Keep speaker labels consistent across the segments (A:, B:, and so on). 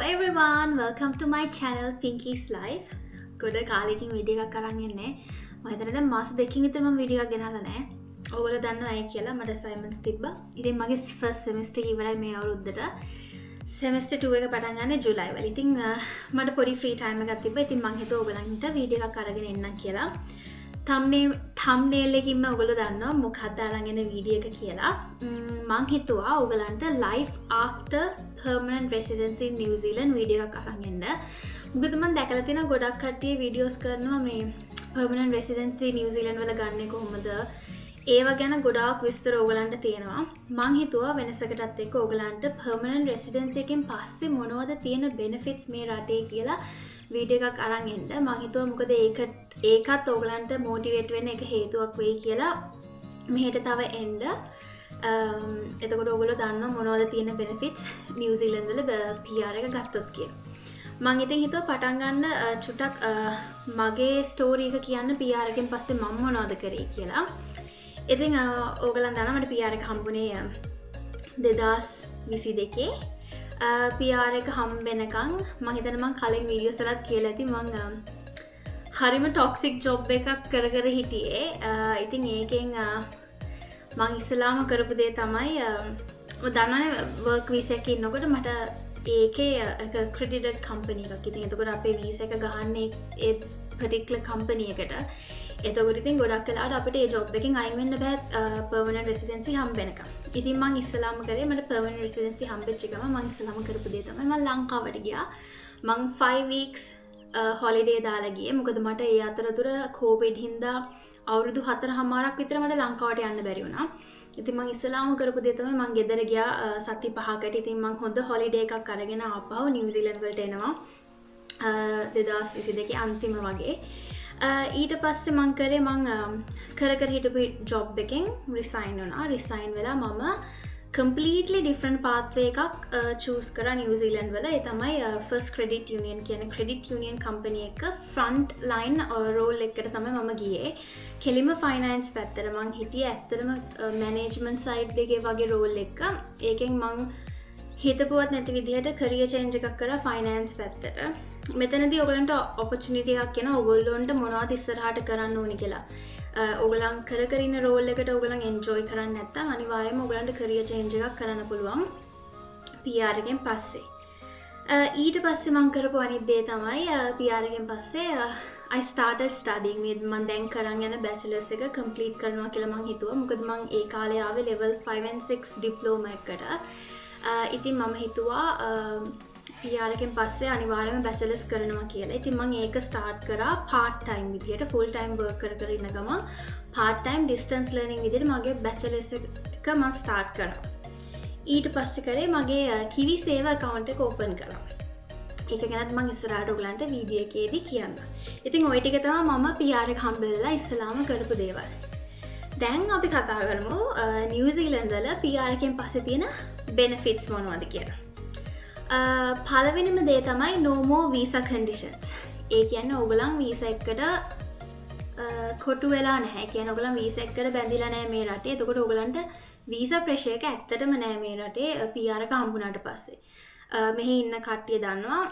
A: Everyone, welcome to my channel, Pinky's Life. ගොඩ කාලෙකින් video එකක් අරන් එන්නේ. මම හිතන්නේ දැන් මාස 2කින් විතර මම වීඩියෝ එකක් ගෙනල්ලා නැහැ. ඔයගොල්ලෝ දන්නවා ඇයි කියලා, මට අසයින්මන්ට්ස් තිබ්බා. ඉතින් මගේ ෆස්ට් සෙමෙස්ටර් එක ඉවරයි මේ අවුරුද්දට. සෙමෙස්ටර් 2 එක පටන් ගන්නේ ජුලයි වල. ඉතින් මට පොඩි ෆ්‍රී ටයිම් එකක් තිබ්බා. ඉතින් මං හිතුවා ඔයගලන්ට වීඩියෝ එකක් අරගෙන එන්නම් කියලා. තම්නේල් එකකින්ම ඔයගොල්ලෝ දන්නවා මොකක්ද අරන් එන වීඩියෝ එක කියලා. මං හිතුවා ඔයගලන්ට life after permanent residency in New Zealand video එකක් අරන් එන්න. මොකද මං දැකලා තියෙනවා ගොඩක් කට්ටිය වීඩියෝස් කරනවා මේ permanent residency New Zealand වල ගන්නෙ කොහොමද? ඒව ගැන ගොඩාක් විස්තර ඔයගලන්ට තියෙනවා. මං හිතුවා වෙනසකටත් එක්ක ඔයගලන්ට permanent residency එකෙන් පස්සේ මොනවද තියෙන benefits මේ රටේ කියලා වීඩියෝ එකක් අරන් එන්න. මං හිතුවා මොකද ඒකත් ඔයගලන්ට මොටිවේට් වෙන්න එක හේතුවක් වෙයි කියලා මෙහෙට තව එන්න. එතකොට ඔයගොල්ලෝ දන්නවා මොනවද තියෙන බෙනිෆිට්ස් නිව්සීලන්ත වල PR එක ගත්තොත් කියලා. මං ඉතින් හිතුවා පටන් ගන්න චුට්ටක් මගේ ස්ටෝරි එක කියන්න, PR එකෙන් පස්සේ මම මොනවද කරේ කියලා. ඉතින් ඕගලන් දන්නවා මට PR එක හම්බුනේ 2022. PR එක හම්බෙනකන් මං හිතන්නේ මං කලින් වීඩියෝස් වලත් කියලා ඇති, මං හරිම ටොක්සික් ජොබ් එකක් කර කර හිටියේ. ඉතින් ඒකෙන් මං ඉස්සලාම කරපු දේ තමයි, ඔය දන්නවනේ වර්ක් වීසා එකේ ඉන්නකොට මට ඒකේ එක ඇක්‍රෙඩිටඩ් කම්පැනි එකක්. ඉතින් එතකොට අපේ වීසා එක ගහන්නේ ඒ පර්ටිකුලර් කම්පැනි එකට. එතකොට ඉතින් ගොඩක් වෙලාවට අපිට ඒ ජොබ් එකෙන් අයින් වෙන්න බෑ පර්මනන්ට් රෙසිඩෙන්සි හම්බ වෙනකම්. ඉතින් මං ඉස්සලාම කරේ, මට පර්මනන්ට් රෙසිඩෙන්සි හම්බෙච්ච ගමන් මං ඉස්සලාම කරපු දේ තමයි මං ලංකාවට ගියා. මං 5 weeks holiday දාලා ගියේ. මොකද මට ඒ අතරතුර කෝවිඩ් හින්දා අවුරුදු 4.5ක් විතර මට ලංකාවට යන්න බැරි වුණා. ඉතින් මං ඉස්සලාම කරපු දේ තමයි මං ගෙදර ගියා සති 5කට. ඉතින් මං හොඳ හොලිඩේ එකක් අරගෙන ආපහු නිව්සීලන්ත වලට එනවා 2022 අන්තිම වගේ. ඊට පස්සේ මං කරේ, මං කර කර හිටපු ජොබ් එකෙන් රිසයින් වුණා. රිසයින් වෙලා මම කම්පලීට්ලි ඩිෆරන්ට් පාත්වේ එකක් චූස් කරා නිව්සීලන්ත වල. ඒ තමයි ෆස්ට් ක්‍රෙඩිට් යුනියන් කියන ක්‍රෙඩිට් යුනියන් කම්පැනි එක ෆ්‍රන්ට් ලයින් රෝල් එකකට තමයි මම ගියේ. කෙලිම ෆයිනෑන්ස් පැත්තට. මං හිටියේ ඇත්තටම මැනේජ්මන්ට් සයිඩ් එකේ වගේ රෝල් එක. ඒකෙන් මං හිතපුවත් නැති විදිහට කරියර් චේන්ජ් එකක් කරා ෆයිනෑන්ස් පැත්තට. මෙතනදී ඔයගලන්ට ඔපචුනිටි එකක් එනවා ඔයගොල්ලොන්ට මොනවද ඉස්සරහට කරන්න ඕනි කියලා. ඔයගලන් කර කර ඉන්න රෝල් එකට ඔයගලන් එන්ජොයි කරන්නේ නැත්නම් අනිවාර්යයෙන්ම ඔයගලන්ට කරියර් චේන්ජ් එකක් කරන්න පුළුවන් PR එකෙන් පස්සේ. ඊට පස්සේ මං කරපු අනිත් දේ තමයි PR එකෙන් පස්සේ I started studying. මේ මං දැන් කරන් යන බැචලර්ස් එක කම්ප්ලීට් කරනවා කියලා මං හිතුවා. මොකද මං ඒ කාලේ ආවේ ලෙවල් 5 and 6 diploma එකට. ඉතින් මම හිතුවා PR එකෙන් පස්සේ අනිවාර්යයෙන්ම බැචලර්ස් කරනවා කියලා. ඉතින් මං ඒක ස්ටාර්ට් කරා පාර්ට් ටයිම් විදියට, ෆුල් ටයිම් වර්ක් කර කර ඉන්න ගමන් පාර්ට් ටයිම් ඩිස්ටන්ස් ලර්නින් විදියට මගේ බැචලර්ස් එක මං ස්ටාර්ට් කරා. ඊට පස්සේ කරේ මගේ කිවි සේවර් ඇකවුන්ට් එක ඕපන් කරා. ඒක ගැනත් මං ඉස්සරහට ඔයගලන්ට වීඩියෝ එකේදී කියන්නම්. ඉතින් ඔය ටික තමයි මම PR එක හම්බ වෙලා ඉස්සලාම කරපු දේවල්. දැන් අපි කතා කරමු නිව්සීලන්ත වල PR එකෙන් පස්සේ තියෙන බෙනිෆිට්ස් මොනවද කියලා. පළවෙනිම දේ තමයි no more visa conditions. ඒ කියන්නේ ඔයගලන් වීසා එකකට කොටු වෙලා නැහැ. කියන්නේ ඔයගලන් වීසා එකකට බැඳිලා නැහැ මේ රටේ. එතකොට ඔයගලන්ට වීසා ප්‍රෙෂර් එක ඇත්තටම නෑ මේ රටේ PR එක හම්බුනාට පස්සේ. මෙහි ඉන්න කට්ටිය දන්නවා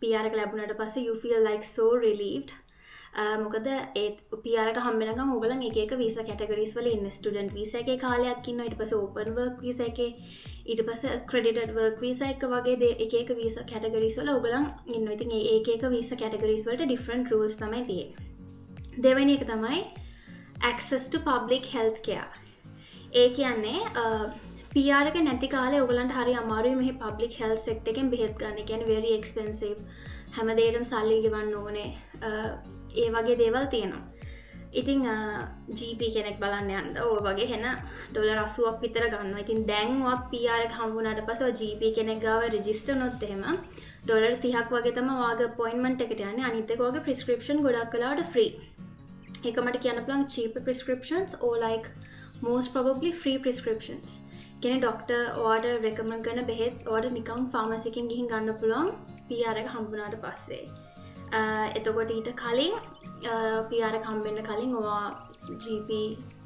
A: PR එක ලැබුණාට පස්සේ you feel like so relieved. මොකද ඒ PR එක හම්බ වෙනකන් ඕගොල්ලන් එක එක වීසා කැටගරිස් වල ඉන්න. ස්ටුඩන්ට් වීසා එකේ කාලයක් ඉන්නවා, ඊට පස්සේ ඕපන් වර්ක් වීසා එකේ, ඊට පස්සේ ඇක්‍රෙඩිටඩ් වර්ක් වීසා එක වගේ දේ එක එක වීසා කැටගරිස් වල ඕගොල්ලන් ඉන්නවා. ඉතින් ඒ එක එක වීසා කැටගරිස් වලට ඩිෆරන්ට් රූල්ස් තමයි තියෙන්නේ. දෙවෙනි එක තමයි access to public health care. ඒ කියන්නේ PR එක නැති කාලේ ඔයගලන්ට හරි අමාරුයි මෙහි පබ්ලික් හෙල්ත් සෙක්ටර් එකෙන් බෙහෙත් ගන්න. ඒ කියන්නේ very expensive. හැම දෙයකටම සල්ලි ගෙවන්න ඕනේ. ඒ වගේ දේවල් තියෙනවා. ඉතින් GP කෙනෙක් බලන්න යන්න ඔය වගේ හෙන ඩොලර් 80ක් විතර ගන්නවා. ඉතින් දැන් ඔයා PR එක හම්බුනාට පස්සේ ඔය GP කෙනෙක් ගාව රෙජිස්ටර් වුණොත් එහෙම ඩොලර් 30ක් වගේ තමයි ඔයාගේ අපොයින්ට්මන්ට් එකට යන්නේ. අනිත් එක ඔයාගේ ප්‍රිස්ක්‍රිප්ෂන් ගොඩක් වෙලාවට ෆ්‍රී. ඒක මට කියන්න පුළුවන් cheaper prescriptions or like most probably free prescriptions. කියන්නේ ඩොක්ටර් ඔයාට රෙකමන්ඩ් කරන බෙහෙත් ඔයාට නිකන් ෆාමසි එකෙන් ගිහින් ගන්න පුළුවන් PR එක හම්බුනාට පස්සේ. එතකොට ඊට කලින්, PR එක හම්බෙන්න කලින් ඔයා GP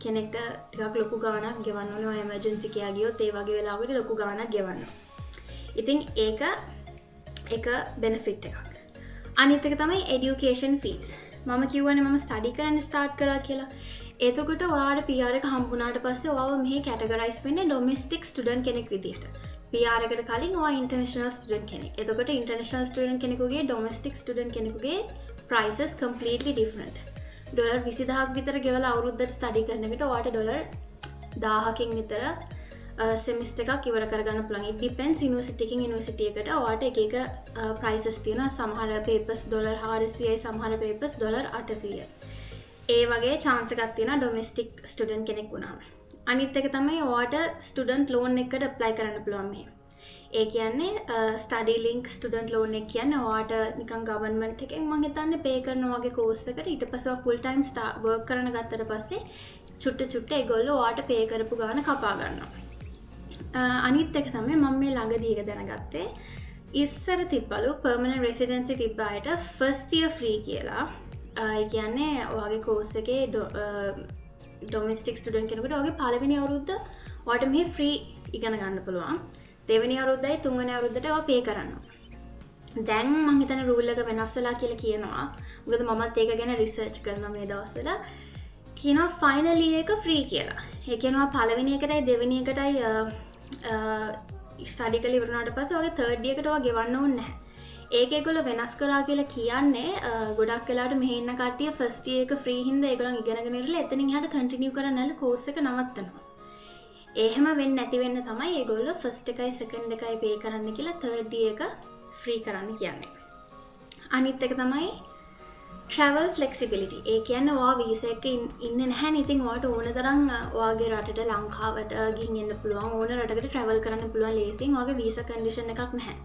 A: කෙනෙක්ට ටිකක් ලොකු ගාණක් ගෙවන්න ඕනේ. ඔයා එමර්ජන්සි කෙයා ගියොත් ඒ වගේ වෙලාවකට ලොකු ගාණක් ගෙවන්න. ඉතින් ඒක එක බෙනෆිට් එකක්. අනිත් එක තමයි එඩියුකේෂන් ෆීස්. මම කිව්වනේ මම ස්ටඩි කරන්න ස්ටාර්ට් කරා කියලා. එතකොට ඔයාට PR එක හම්බුනාට පස්සේ ඔයාව මෙහි කැටගරයිස් වෙන්නේ ඩොමෙස්ටික් ස්ටුඩන්ට් කෙනෙක් විදිහට. PR එකට කලින් ඔයා ඉන්ටර්නැෂනල් ස්ටුඩන්ට් කෙනෙක්. එතකොට ඉන්ටර්නැෂනල් ස්ටුඩන්ට් කෙනෙකුගේ, ඩොමෙස්ටික් ස්ටුඩන්ට් කෙනෙකුගේ ප්‍රයිසස් කම්ප්ලීට්ලි ඩිෆරන්ට්. ඩොලර් 20,000ක් විතර ගෙවලා අවුරුද්දට ස්ටඩි කරන එකට ඔයාට ඩොලර් 1000කින් විතර සෙමිස්ටර් එකක් ඉවර කරගන්න පුළුවන්. It depends university එකකින් යුනිවර්සිටි එකට ඔයාට එක එක ප්‍රයිසස් තියෙනවා. සමහර පේපර්ස් ඩොලර් 400යි, සමහර පේපර්ස් ඩොලර් 800යි. ඒ වගේ චාන්ස් එකක් තියෙනවා ඩොමෙස්ටික් ස්ටුඩන්ට් කෙනෙක් වුණාම. අනිත් එක තමයි ඔයාට ස්ටුඩන්ට් ලෝන් එකකට ඇප්ලයි කරන්න පුළුවන් මේ. ඒ කියන්නේ ස්ටඩි ලින්ක් ස්ටුඩන්ට් ලෝන් එක කියන්නේ ඔයාට නිකන් ගවර්න්මන්ට් එකෙන් මං හිතන්නේ පේ කරනවා වගේ කෝස් එකට. ඊට පස්සේ ඔයා ෆුල් ටයිම් වර්ක් කරන ගත්තට පස්සේ චුට්ට චුට්ට ඒගොල්ලෝ ඔයාට පේ කරපු ගාන කපා ගන්නවා. අනිත් එක තමයි මම මේ ළඟදී එක දැනගත්තේ. ඉස්සර තිබ්බලු පර්මනන්ට් රෙසිඩෙන්සි තිබ්බ අයට ෆස්ට් ඉයර් ෆ්‍රී කියලා. ඒ කියන්නේ ඔයාගේ කෝස් එකේ ඩොමෙස්ටික් ස්ටුඩන්ට් කෙනෙකුට ඔයාගේ පළවෙනි අවුරුද්ද ඔයාට මෙහි ෆ්‍රී ඉගෙන ගන්න පුළුවන්. දෙවෙනි අවුරුද්දයි තුන්වෙනි අවුරුද්දට ඔයා පේ කරන්න ඕන. දැන් මං හිතන්නේ රූල් එක වෙනස් වෙලා කියලා කියනවා. මොකද මමත් ඒක ගැන රිසර්ච් කරනවා මේ දවස්වල. කියනවා ෆයිනල් ඉයර් එක ෆ්‍රී කියලා. ඒ කියනවා පළවෙනි එකටයි දෙවෙනි එකටයි ස්ටඩි කරලා ඉවර වුණාට පස්සේ ඔයාගේ තර්ඩ් ඉයර් එකට ඔයා ගෙවන්න ඕනේ නැහැ. ඒක ඒගොල්ලෝ වෙනස් කරා කියලා කියන්නේ ගොඩක් වෙලාවට මෙහෙ ඉන්න කට්ටිය ෆස්ට් ඉයර් එක ෆ්‍රී හින්දා ඒගොල්ලන් ඉගෙනගෙන ඉවරලා එතනින් එහාට කන්ටිනියු කරන්න නැල කෝස් එක නවත්තනවා. එහෙම වෙන්නේ නැති වෙන්න තමයි ඒගොල්ලෝ ෆස්ට් එකයි සෙකන්ඩ් එකයි පේ කරන්න කියලා තර්ඩ් ඉයර් එක ෆ්‍රී කරන්න කියන්නේ. අනිත් එක තමයි ට්‍රැවල් ෆ්ලෙක්සිබිලිටි. ඒ කියන්නේ ඔයා වීසා එක ඉන්නේ නැහැ. ඉතින් ඔයාට ඕන තරම් ඔයාගේ රටට, ලංකාවට ගිහින් එන්න පුළුවන්. ඕන රටකට ට්‍රැවල් කරන්න පුළුවන් ලේසියෙන්. ඔයාගේ වීසා කන්ඩිෂන් එකක් නැහැ.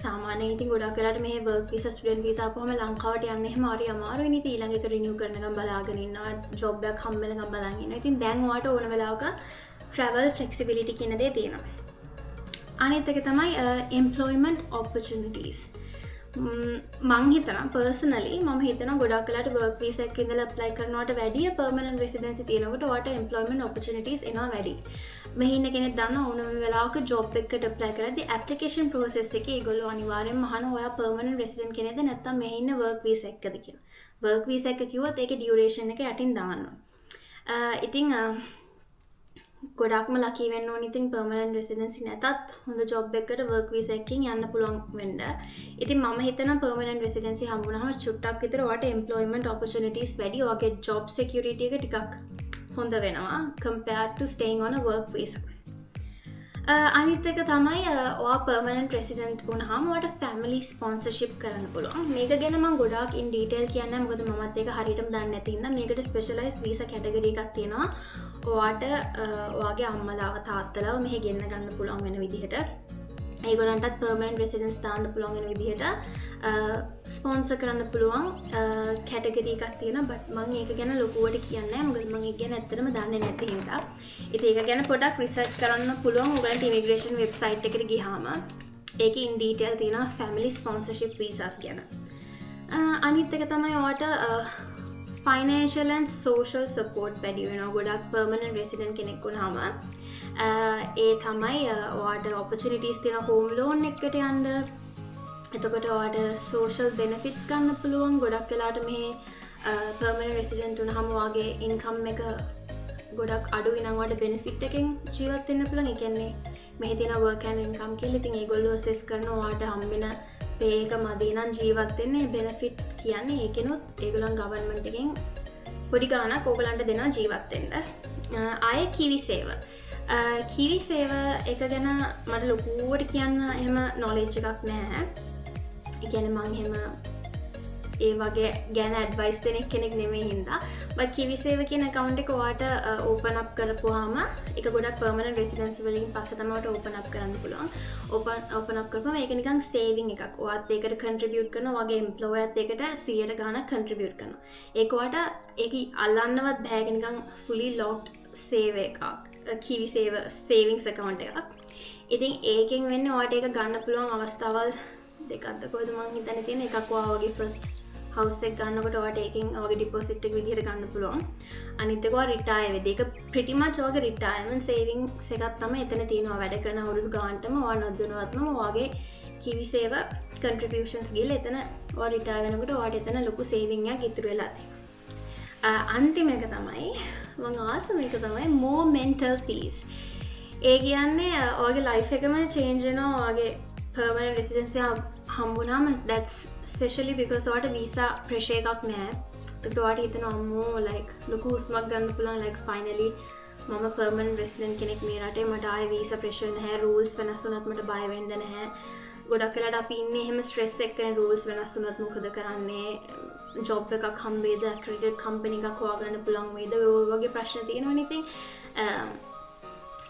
A: සාමාන්‍යයෙන් ඉතින් ගොඩක් වෙලාවට මෙහෙ වර්ක් වීසා, ස්ටුඩන්ට් වීසා ආපුවම ලංකාවට යන්න එහෙම හරි අමාරුයි නේ. ඉතින් ඊළඟ එක රිනිව් කරනකම් බලාගෙන ඉන්නවා. ජොබ් එකක් හම්බ වෙනකම් බලන් ඉන්නවා. ඉතින් දැන් ඔයාට ඕන වෙලාවක ට්‍රැවල් ෆ්ලෙක්සිබිලිටි කියන දේ තියෙනවා. අනිත් එක තමයි එම්ප්ලොයිමන්ට් ඔපචුනිටීස්. මං හිතනවා, පර්සනලි මම හිතනවා, ගොඩක් වෙලාවට වර්ක් වීසා එකක ඉඳලා ඇප්ලයි කරනවට වැඩිය පර්මනන්ට් රෙසිඩෙන්සි තියෙනකොට ඔයාට එම්ප්ලොයිමන්ට් ඔපචුනිටීස් එනවා වැඩි. මෙහි ඉන්න කෙනෙක් දන්නවා, ඕනම වෙලාවක ජොබ් එකකට ඇප්ලයි කරද්දි ඇප්ලිකේෂන් ප්‍රොසෙස් එකේ ඒගොල්ලෝ අනිවාර්යෙන්ම අහනවා ඔයා පර්මනන්ට් රෙසිඩන්ට් කෙනෙක්ද නැත්නම් මෙහි ඉන්න වර්ක් වීසා එකකද කියලා. වර්ක් වීසා එක කිව්වොත් ඒකේ ඩියුරේෂන් එක යටින් දාන්න ඕන. ඉතින් ගොඩක්ම ලකී වෙන්න ඕන ඉතින් පර්මනන්ට් රෙසිඩෙන්සි නැතත් හොඳ ජොබ් එකකට වර්ක් වීසා එකකින් යන්න පුළුවන් වෙන්න. ඉතින් මම හිතනවා පර්මනන්ට් රෙසිඩෙන්සි හම්බුනහම චුට්ටක් විතර ඔයාට එම්ප්ලොයිමන්ට් ඔපචුනිටීස් වැඩි, ඔයාගේ ජොබ් සිකියුරිටි එක ටිකක් හොඳ වෙනවා compared to staying on a work visa. අනිත් එක තමයි ඔයා පර්මනන්ට් රෙසිඩන්ට් වුණාම ඔයාට ෆැමිලි ස්පොන්සර්ෂිප් කරන්න පුළුවන්. මේක ගැන මම ගොඩාක් ඉන් ඩීටේල් කියන්න, මොකද මමත් ඒක හරියටම දන්නේ නැති හින්දා. මේකට ස්පෙෂලයිස් වීසා කැටගරි එකක් තියෙනවා. ඔයාට ඔයාගේ අම්මලාව තාත්තලාව මෙහෙ ගෙන්න ගන්න පුළුවන් වෙන විදිහට, ඒගොල්ලන්ටත් පර්මනන්ට් රෙසිඩන්ස් දාන්න පුළුවන් වෙන විදිහට ස්පොන්සර් කරන්න පුළුවන් කැටගරි එකක් තියෙනවා. බට් මං ඒක ගැන ලොකුවට කියන්නේ නැහැ, මොකද මං ඒක ගැන ඇත්තටම දන්නේ නැති හින්දා. ඉතින් ඒක ගැන පොඩක් රිසර්ච් කරන්න පුළුවන් ඔයගලන්ට ඉමිග්‍රේෂන් වෙබ්සයිට් එකට ගියාම. ඒකේ ඉන් ඩීටේල් තියෙනවා ෆැමිලි ස්පොන්සර්ෂිප් වීසාස් ගැන. අනිත් එක තමයි ඔයාට ෆයිනෑන්ෂල් ඇන්ඩ් සෝෂල් සපෝට් වැඩි වෙනවා ගොඩක් පර්මනන්ට් රෙසිඩන්ට් කෙනෙක් වුණාම. ඒ තමයි ඔයාට ඔපචුනිටීස් තියෙන හෝම් ලෝන් එකකට යන්න. එතකොට ඔයාට සෝෂල් බෙනිෆිට්ස් ගන්න පුළුවන්. ගොඩක් වෙලාට මේ පර්මනන්ට් රෙසිඩන්ට් වුණාම ඔයාගේ ඉන්කම් එක ගොඩක් අඩුයි නම් ඔයාට බෙනිෆිට් එකෙන් ජීවත් වෙන්න පුළුවන්. ඒ කියන්නේ මෙහි තියෙන වර්ක් ඇන්ඩ් ඉන්කම් කියලා. ඉතින් ඒගොල්ලෝ ඇසෙස් කරන ඔයාට හම්බෙන පේ එක මදි නම් ජීවත් වෙන්න ඒ බෙනිෆිට් කියන්නේ ඒකෙනුත් ඒගොල්ලන් ගවර්න්මන්ට් එකෙන් පොඩි ගාණක් ඕගොල්ලන්ට දෙනවා ජීවත් වෙන්න. ආයේ කිවිසේව. කිවිසේව එක ගැන මට ලොකුවට කියන්න එහෙම නොලෙජ් එකක් නැහැ. ඒ කියන්නේ මං එහෙම ඒ වගේ ගැන ඇඩ්වයිස් දෙන කෙනෙක් නෙමෙයි හින්දා. බට් කිවිසේව කියන ඇකවුන්ට් එක ඔයාට ඕපන් අප් කරපුවාම, ඒක ගොඩක් පර්මනන්ට් රෙසිඩන්ස් වලින් පස්සේ තමයි ඔයාට ඕපන් අප් කරන්න පුළුවන්. ඕපන් ඕපන් අප් කරපුවම ඒක නිකන් සේවිං එකක්. ඔයාත් ඒකට කන්ට්‍රිබියුට් කරනවා, ඔයාගේ එම්ප්ලොයර්ත් ඒකට 100ට ගාණක් කන්ට්‍රිබියුට් කරනවා. ඒක ඔයාට ඒක අල්ලන්නවත් බෑ. ඒක නිකන් ෆුලි ලොක්ඩ් සේව් එකක්. කිවිසේව සේවිංස් ඇකවුන්ට් එකක්. ඉතින් ඒකෙන් වෙන්නේ ඔයාට ඒක ගන්න පුළුවන් අවස්ථාවල් දෙකක්ද කොහෙද මං හිතන්නේ තියෙන. එකක් ඔයා වගේ ෆස්ට් හවුස් එක ගන්නකොට ඔයාට ඒකෙන් ඔයාගේ ඩිපොසිට් එක විදිහට ගන්න පුළුවන්. අනිත් එක ඔයා රිටයර් වෙද්දී ඒක ප්‍රිටි මච් ඔයාගේ රිටයර්මන්ට් සේවිංස් එකක් තමයි එතන තියෙනවා. වැඩ කරන අවුරුදු ගානටම ඔයා නොදැනුවත්වම ඔයාගේ කිවිසේව කන්ට්‍රිබියුෂන්ස් ගිහලා එතන ඔයා රිටයර් වෙනකොට ඔයාට එතන ලොකු සේවිං එකක් ඉතුරු වෙලා තියෙනවා. අන්තිම එක තමයි, මං ආසම එක තමයි more mental peace. ඒ කියන්නේ ඔයාගේ ලයිෆ් එකම චේන්ජ් වෙනවා ඔයාගේ පර්මනන්ට් රෙසිඩෙන්සි හම්බුනාම. That's especially because ඔයාට වීසා ප්‍රෙෂර් එකක් නෑ. එතකොට ඔයාට හිතෙනවා අම්මෝ, like ලොකු හුස්මක් ගන්න පුළුවන්, like finally මම පර්මනන්ට් රෙසිඩන්ට් කෙනෙක් මේ රටේ, මට ආයේ වීසා ප්‍රෙෂර් නැහැ, රූල්ස් වෙනස් වුණත් මට බය වෙන්න නැහැ. ගොඩක් වෙලාට අපි ඉන්නේ එහෙම ස්ට්‍රෙස් එක්කනේ. රූල්ස් වෙනස් වුණත් මොකද කරන්නේ, ජොබ් එකක් හම්බෙයිද, ක්‍රෙඩිට් කම්පැනි එකක් හොයාගන්න පුළුවන් වෙයිද, ඔය වගේ ප්‍රශ්න තියෙනවනේ. ඉතින්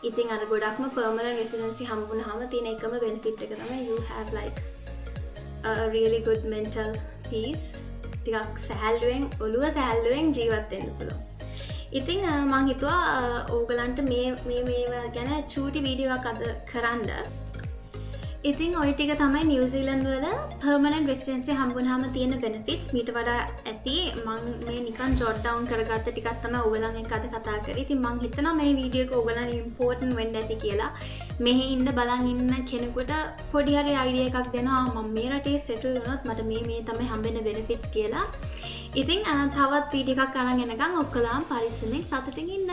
A: ඉතින් අර ගොඩක්ම පර්මනන්ට් රෙසිඩෙන්සි හම්බුනහම තියෙන එකම බෙනිෆිට් එක තමයි you have like a really good mental peace. ටිකක් සැහැල්ලුවෙන්, ඔළුව සැහැල්ලුවෙන් ජීවත් වෙන්න පුළුවන්. ඉතින් මං හිතුවා ඕගලන්ට මේ මේ මේවා ගැන චූටි වීඩියෝ එකක් අද කරන්න. ඉතින් ඔය ටික තමයි නිව්සීලන්ඩ් වල පර්මනන්ට් රෙසිඩෙන්සි හම්බුනහම තියෙන බෙනිෆිට්ස්. මීට වඩා ඇති. මං මේ නිකන් ජොට් ඩවුන් කරගත්ත ටිකක් තමයි ඔයගලන් එක්ක අද කතා කරේ. ඉතින් මං හිතනවා මේ වීඩියෝ එක ඔයගලන් ඉම්පෝටන්ට් වෙන්න ඇති කියලා. මෙහි ඉන්න බලන් ඉන්න කෙනෙකුට පොඩි හරි අයිඩියා එකක් දෙනවා මම මේ රටේ සෙටල් වුණොත් මට මේ මේ තමයි හම්බෙන බෙනිෆිට්ස් කියලා. ඉතින් තවත් වීඩියෝ එකක් අරන් එනකන් ඔක්කොලාම පරිස්සමෙන් සතුටින් ඉන්න.